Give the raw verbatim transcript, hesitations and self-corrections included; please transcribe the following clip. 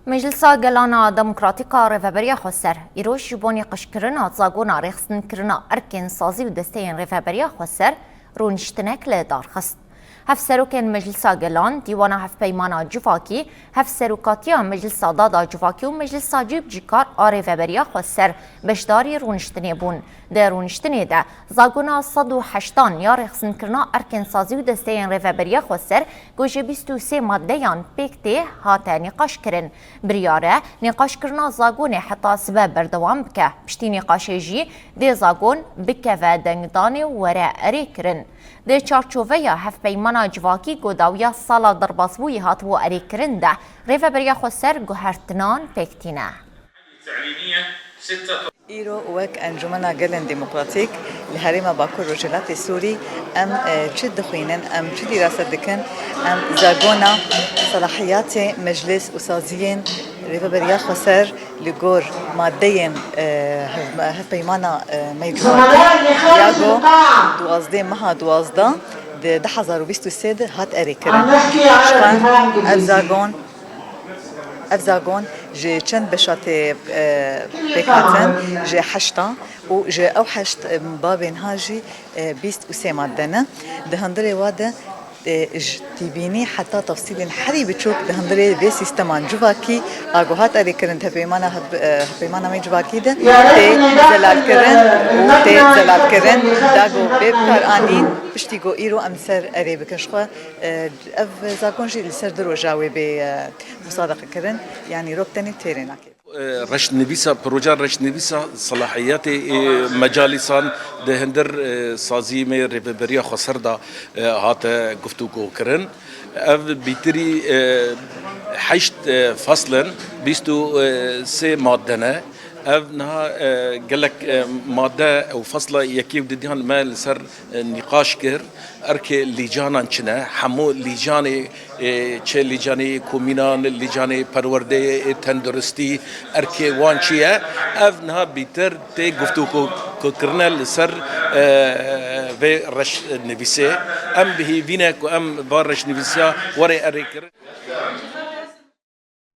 Meclisa Gelan a Demokratîk a Rêveberiya Xweser îroj ji bo nîqaşkirina zagona rêxistinkirina erkên sazî û desteyên Rêveberiya Xweser rûniştinek li dar xist. Hevserokên Meclisa Gelan, Dîwana Hevpeymana Civakî, Hevserokatiya Meclisa Dada Civakî û Meclisa Cîbicîkar a Rêveberiya Xweser beşdarî rûniştinê bûn. Di rûniştinê de zagona sed û heştan ya rêxistinkirina erkên sazî û desteyên Rêveberiya Xweser ku ji bîst û sê maddeyan pêk tê hate nîqaşkirin. Biryar e nîqaşkirina zagonê heta sibe berdewam bike. Piştî nîqaşê jî dê zagon bikeve dengdanê û were erêkirin. Di çarçoveya hevpeymana civakî ku dawiya sala derbasbûyî hatibû erêkirin de, Rêveberiya Xweser guhertinan pêk tîne. Îro wek Encûmena Gelên Demokratîk li Herêma Bakur Rojhilatê Sûrî em, e, çi dixwînin, em çi dîrase dikin, em zagona selahiyatê meclis û saziyên Rêveberiya Xweser li gor madeyên, e, hev-, hevpeymana, e, me yê civakî ya ku duwazdeh meha duwazdeh di du hezar û bîst û sê de hat erêkirin. Ji xwe ev zagon Ev zagon ji çend beşa tê, e, pêk hatin, ji heşta û ji ew heşt, e, babên ha jî, e, bîst û sê madde ne. Di hundirê wa de, e, ji tîbînî heta tefsîlên herî biçûk di hundirê vê sîsteman civakî a ku hat erêkirin di hevpeymana, e, hevpeymana me civakî de tê zelalkirin û tê zelalkirin da ku bê bikaranîn piştî ku îro em ser erê bikin. Ji xwe, e, ev zakon jî li ser du roja wê bê, e, musadeqe kirin, yanî rok tenê têrê nake. Reşnivîsa, proja reşnivîsa selahiyetê, e, mecalîsan di hundir, e, saziyê me Rêveberiya Xweser de, e, hate guftûgo kirin. Ev bîtirî, e, heşt, e, feslin, bîst û sê madde ne. Ev niha, e, gelek, e, madde û fesla yekê û didiyan me li ser, e, nîqaş kir. Erkê lîcanan çi ne? Hemû lîcanê, e, çi lîcanê komînan, lîcanê perwerdeyê, e, tenduristî, erkê wan çi ye? Ev niha bîtir tê guftûgo kirine li ser, e, vê reşnivîsê. Em bi hêvî ne ku em va reşnivîsiya were erê kirin.